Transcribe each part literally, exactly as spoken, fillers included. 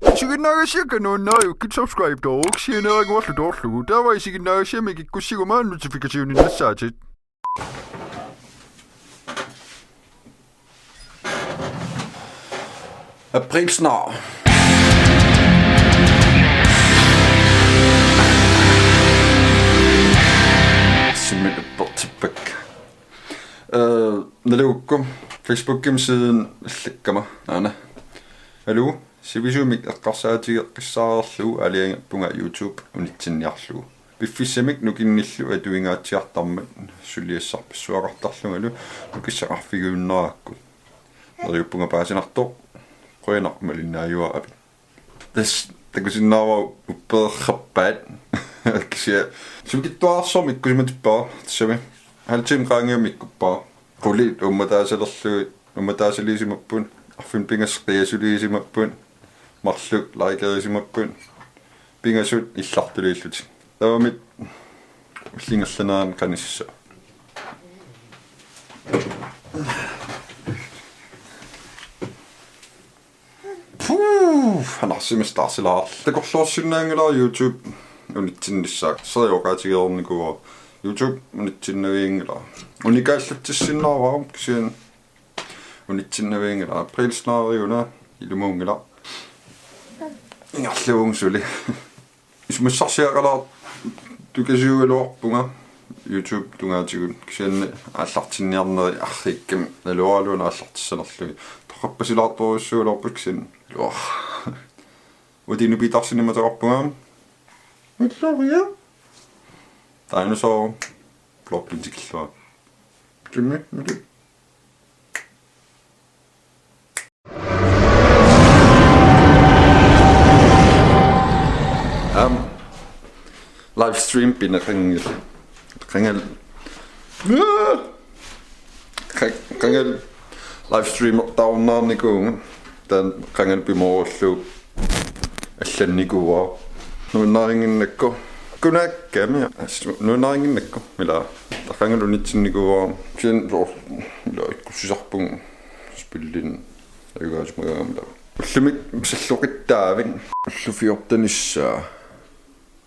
Isiginnaagassiakka nuannariukkit subscribe-toruk sianeeraguarlu toorlugu. Taava isiginnaagassiamik ikkussiguma notification-innassaatit. Aprilsnar. Simmit uppertippak. Øh, nalugukku Facebookimi siden allakkama. Aana. Aluu, sivisumik eqqarsaatigeqqissaarlugu aalajangerpunga YouTube unitsinniarlugu. Piffissamik nukinnillu atuingaatsiartarmat suliassarpassuaqartarlungalu nukissaqarfigiunnarakku. Neriuppunga paasinartoq. Qujanaq malinnaajuarapit. Tassa takusinnaavara uppeerrappaat. Kisianni sukittuararsuarmik ikkusimatippara tassami. Halv time qaangiummik ikkuppara. Qulit ummataasalerlugit, ummataasalerisimapput, arfineq-pingasut qiasulerisimapput, marluk likerisimapput, pingasut illartuliillutik. Taavami ullup ingerlanerani qanissut. Puh, hanarsimik taarsilaarlugu. Takorloorsinnaanngilara YouTube unitsinnissaa. Seriø oqaatigereernikuuara. YouTube unitsinnavianngilara. Unikaallatsissinnaavara kisianni unitsinnavianngilara. Aprilsnariuna ilumuunngilaq. Ingerlavugut suli. Isumassarsiaqalaartukasiugaluarpunga YouTube tungaatigut kisianni aallartinniarneri arriikkami naluaraluunniit aallartissanerlugit. Toqqappasilaartorujussuugaluarput kisianni naluara. Uti Nupitarsini mateqarpunga. Ulloriaq. Dinosaur. Bloggen tikillugu. Jimmy, Mille. Aamma livestream pineqanngilaq. Qangal. Qa-, qangal livestreamertarunnaarnikuuvunga. Taanna qangal pimoorullugu allannikuuara. Nuannarinnginnakku. Kunaakkami. As-, nuannarinnginnakku. Ila. Qangal unitsinnikuuara. Kisianni soorlu. Ila ikkussisarpunga. Spillin. Ajugaasimagaangama taava. Ullumi salloqittaavik. Ullut fjortenissaa.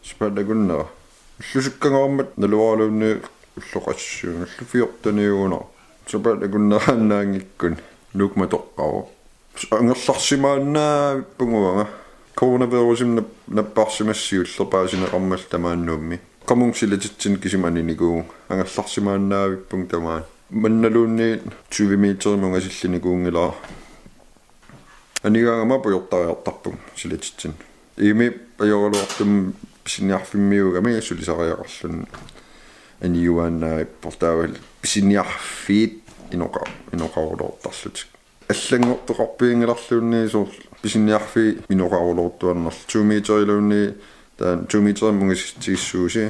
Sapaatip akunnera. Ulloq sukkangaarmat naluaraluunniit ulloq qassiusoq. Ulloq fjorteniugunarpoq. Sapaatip akunnera annaanngikkuni. Nuuk matoqqavoq. Angerlarsimaannaavippunga uanga. Coronavirusimik nap-, napparsimassaaq siulleq paasineqarmat tamaani Nuummi. Qamunga silatitsineq kisima aninikuuvunga. Angerlarsimaannaavippunga tamaani. Mannaluunniit tyve meterimik ungasillinikuunngilara. Anigaangama pujortariartarpunga silatitsineq. Iimi ajoraluartumik pisiniarfimmiugami sulisariaqarluni aniuaannaavippoq taavalu pisiniarfiit inoqa-, inoqarulortarlutik. Allanngortoqarpianngilarluunniit soorlu pisiniarfiit inoqarulortuaannarlutik. To meteriluunniit taanna to meterimik ungasissuusi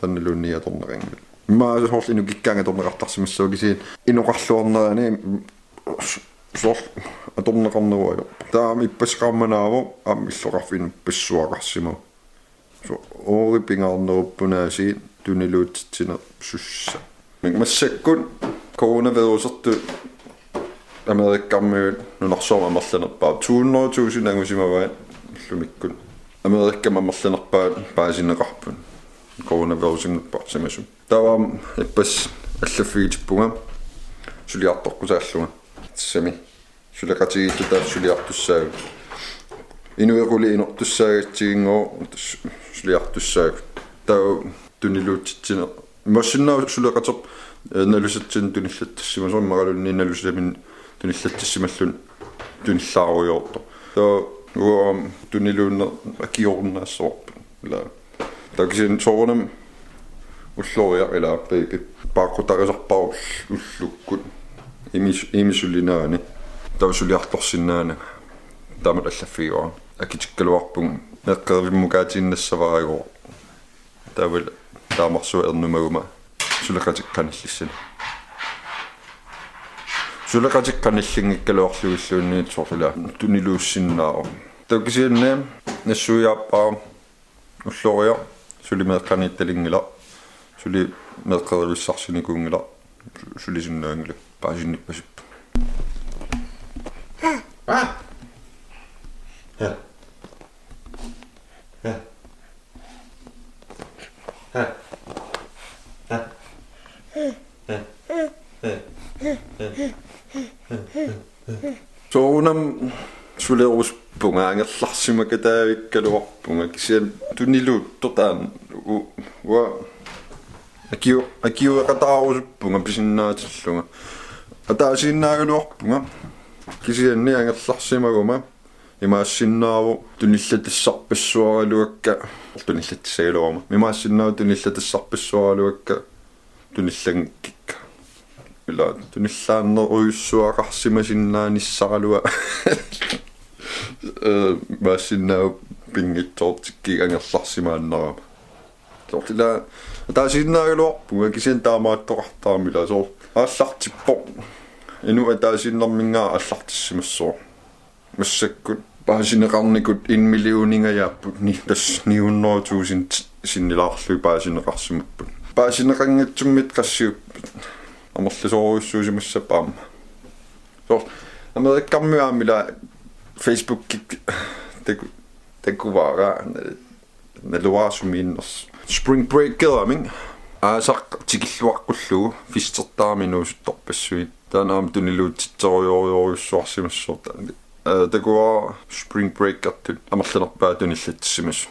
taannaluunniit atorneqanngilaq. Immaqa soorlu inukikkaangat atorneqartarsimassaaq kisianni inoqarluarnerani soorlu atorneqarneruvoq. Taava ippassaq qaamanaavoq aamma illoqarfik inuppassuaqarsimavoq. So, oori pingaarneruppunga aasiit tuniluutitsineq sussa. Massakkut coronavirusertut Amerikkarmiut nunarsuarmi amerlanerpaat to hundrede tusind angusimavaat ullumikkut. Amerikkami amerlanerpaat paasineqarput. Coronavirusimik napparsimasut. Taava ippassaq allaffigitippunga suliartoqqusaallunga. Tassami. Suleqatigiilluta suliartussaagut. Inuit qulit inortussaagatsigu su-, suliartussaagut. Taava tuniluutitsineq. Imaassinnaavoq suleqateq, eh, nalusatsinnut tunillatsissimasoq imaluunniit nalusaminut tunillatsissimalluni tunillaarujoortoq. Taava uanga tuniluunneq akiorunnaassavarput. Ila. Taava kisianni soorunami ulloriaq ila baby. Paaqqutarisarpara ullukkut. Imis-, imisuli naani. Taava suliartorsinnaananga. Taamatut allaffigivara. Akitikkaluarpunga. Eqqerivimmukaatiinnassavara i går. Taavalu taamarsuaq ernumaguma suleqatikka qanillissani. Suleqatikka qanillinngikkaluarlugilluunniit soorlu ila tuniluussinnaavoq. Taava kisianni nassuiaappara ulloriaq suli meeqqaniittalinngilaq. Suli meeqqerivissarsinikuunngilaq. Su-, sulisinnaanngilaq. Paasinnippasippoq. Ah! Ja. Soorunami sulerusuppunga, angerlarsimakataavikkaluarpunga, kisianni tuniluuttoq taanna u-, uanga akiu-, akiueqataarusuppunga pisinnaatillunga. Ataasiinnaagaluarpunga, kisianni angerlarsimaguma imaassinnaavoq tunillatassarpassuaraluakka, tunillatissagaluaruma. Imaassinnaavoq tunillatassarpassuaraluakka tunillanngikkikka. Ila tunillaarnerujussuaqarsimasinnaanissaraluaq. Eh, imaassinnaavoq pinngitsoortikkikka angerlarsimaannarama. Soorlu ila ataasiinnaagaluarpunga, kisianni taamaattoqartarami ila soorlu aallartippoq. Inuit ataasiinnarminngaanniit aallartissimassooq. Massakkut paasineqarnikut en millioningajaapput, ni-, tassa ni hundrede tusind sinnilaarlugit paasineqarsimapput. Paasineqanngitsumik qassiupput? Amerlasoorujussuusimassapput aamma. Soorlu Amerikkarmiut aamma ila Facebookikkut taku-, takuara, naluara sumiinnersoq. Spring breakeramik aasaq tikilluaqqullugu festertarami inuusuttorpassuit. Taanna aamma tuniluutitserujorujussuarsimassooq. Eh, takuara spring breakertut amerlanerpaat tunillatsissimasut.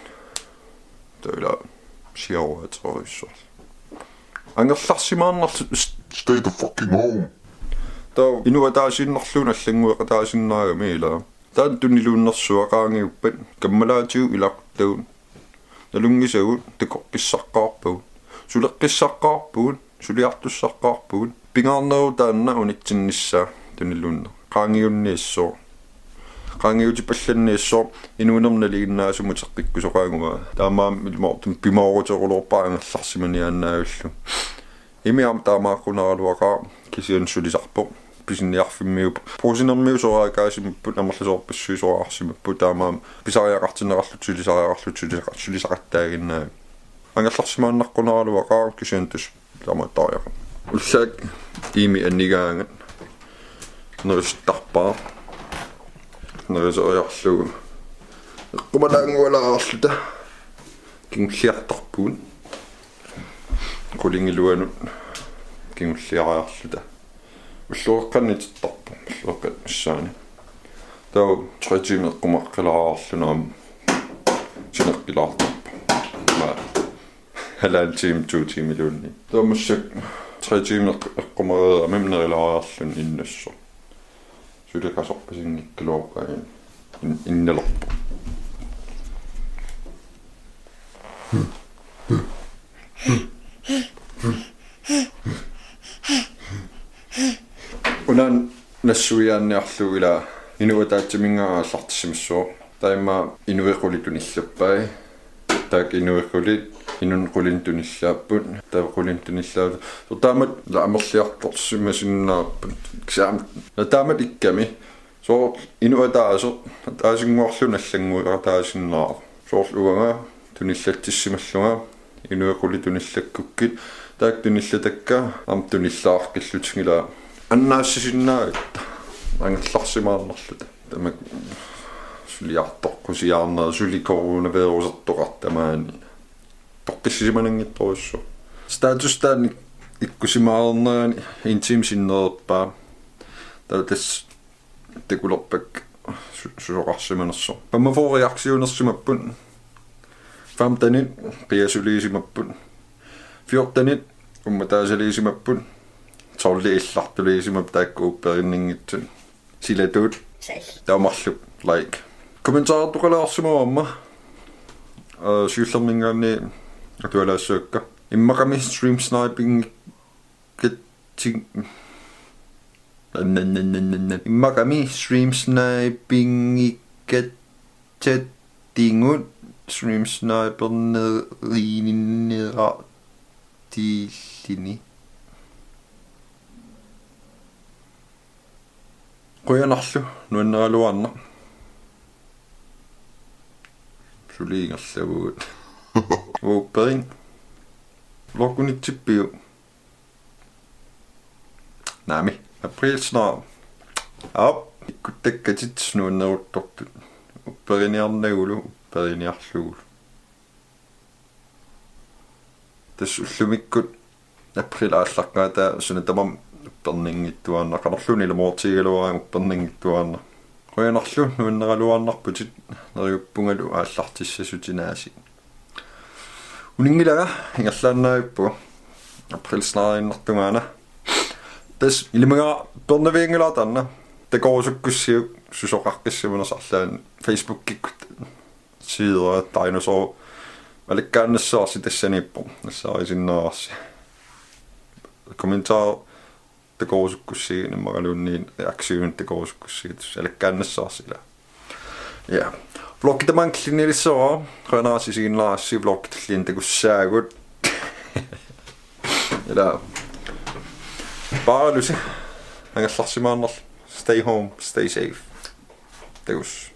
Taava ila siaruaaterujussuarlugu. Angerlarsimaannarluta s-, stay the fucking home. Taava inuit ataasiinnarluunniit allanngueqataasinnaagami ila. Taanna tuniluunnersuaq qaangiuppat kammalaatigut ilaquttagut. Nalunngisagut takoqqissaqqaarpagut. Suleqqissaqqaarpugut. Suliartussaqqaarpugut. Pingaarnerup taanna unitsinnissaa tuniluunneq. Qaangiunniassooq. Qaangiutipallanniassooq inuunermi nalinginnaasumut uteqqikkusoqaannguaq. Taamaammat ilumoortumik pimooruteruloorpara angerlarsimaniaannaavillugu. Imi aamma taamaaqqunaaraluaqaaq, kisianni sulisarpoq. Pisiniarfimmiut Brugsenermiut soraakaasimapput, amerlasoorpassuit soraarsimapput, taamaammat pisariaqartinneqarlutik sulisariaqarlutik sulisaqa-, sulisaqattaaginnaavik. Angerlarsimaannaqqunaaraluaqaaq, kisianni tassa taamaattariaqarpoq. Ullaakkut Imi anigaangat nerisittarpara. Neriseriarlugu eqqumalaanngualaarluta kingulliartarpugut. Qulingiluanut kingulliariarluta. Ulloqeqqanut itittarpoq, ulloqeqqat missaani. Taava tre timer eqqumaqqilaariarluni aamma sineqqilaartarpoq. Maa, halvanden time, to timer iluunniit. Taava massakkut tre timer eq-, eqqumareeramik nerilaariarluni innersoq. Suli qasorpasinngikkaluarpara in-, innalerpoq. Una nassuiaanniarlugu ila inuit ataatsiminngaanniit aallartissimassooq. Taava immaqa inuit qulit tunillappai. Taakku inuit qulit, inunnut qulinut tunillaapput, taava qulinut tunillaapput. Soorlu taamatut ila amerliartorsimasinnaapput. Kisianni taamatut ikkami. Soorlu inuit ataaseq, ataasinnguarluunniit allanngueqataasinnaavoq. Soorlu uanga tunillatsissimallunga, inuit qulit tunillakkukkit, taakku tunillatakka, aamma tunillaarfillutik ila. Annaassisinnaagatta, angerlarsimaarnerluta. Tamakku suliartoqqusiaarneq, suli coronavirusertoqartoq maani. Toqqissisimananngitsorujussuuvoq. Status taanna ikkussimaarnerani en time sinnererpaa. Taava tassa takulerpakka su-, susoqarsimanersoq. Femogfyrre reaktionersimapput. Femtenit qiasuliisimapput. Fjortenit ummataasaliisimapput. Tolvit illartuliisimapput taakku upperinninngitsut. Silatuut. Sal. Taava marluk like. Kommentarertoqalaarsimavoq aamma. Øh, siullerminngaanniit atualaassavakka. Immaqami stream snipingikkatsing-, immaqami stream snipingikkatsattigut, stream sniperneriinnera tiillini. Qujanarlu, nuanneraluarnaq. Suli ingerlavugut. Uppering. Lokunitsippiu. Naami, aprilsnar. Aap, ikkuttakkatit nuanneruttortut. Upperiniarnagulu, upperiniarlugulu. Tassa ullumikkut april aallaqqaataa suna tamarmi uppernanngitsuaannaq, qanorluunniit ilumoortigigaluaraangat uppernanngitsuaannaq. Qujanarlu nuanneraluarnarputit, neriuppungalu aallartissasutit aasiit. Uninngilanga, ingerlaannavippugut april snaarinartungaana. Tassa ilimagara uppernaviganngilara taanna. Takorusukkussiuk susoqaqqissaminarsi arlaanni Facebookikkut sidereertarinusoq, alakkaannassavarsi tassaniippoq, nassaarisinnaavarsi. Kommentar takorusukkussiuk imaluunniit reaktionit takorusukkussiuk, tassa alakkaannassavarsi ilaa. Ja. Vloggi tamaanga killinnialissavara, qujanaq isiginnaarassi, vloggi tulliani takussaagut. Ilaa. Paaralusi. Angerlarsimaarnarlusi. Stay home, stay safe. Takuss.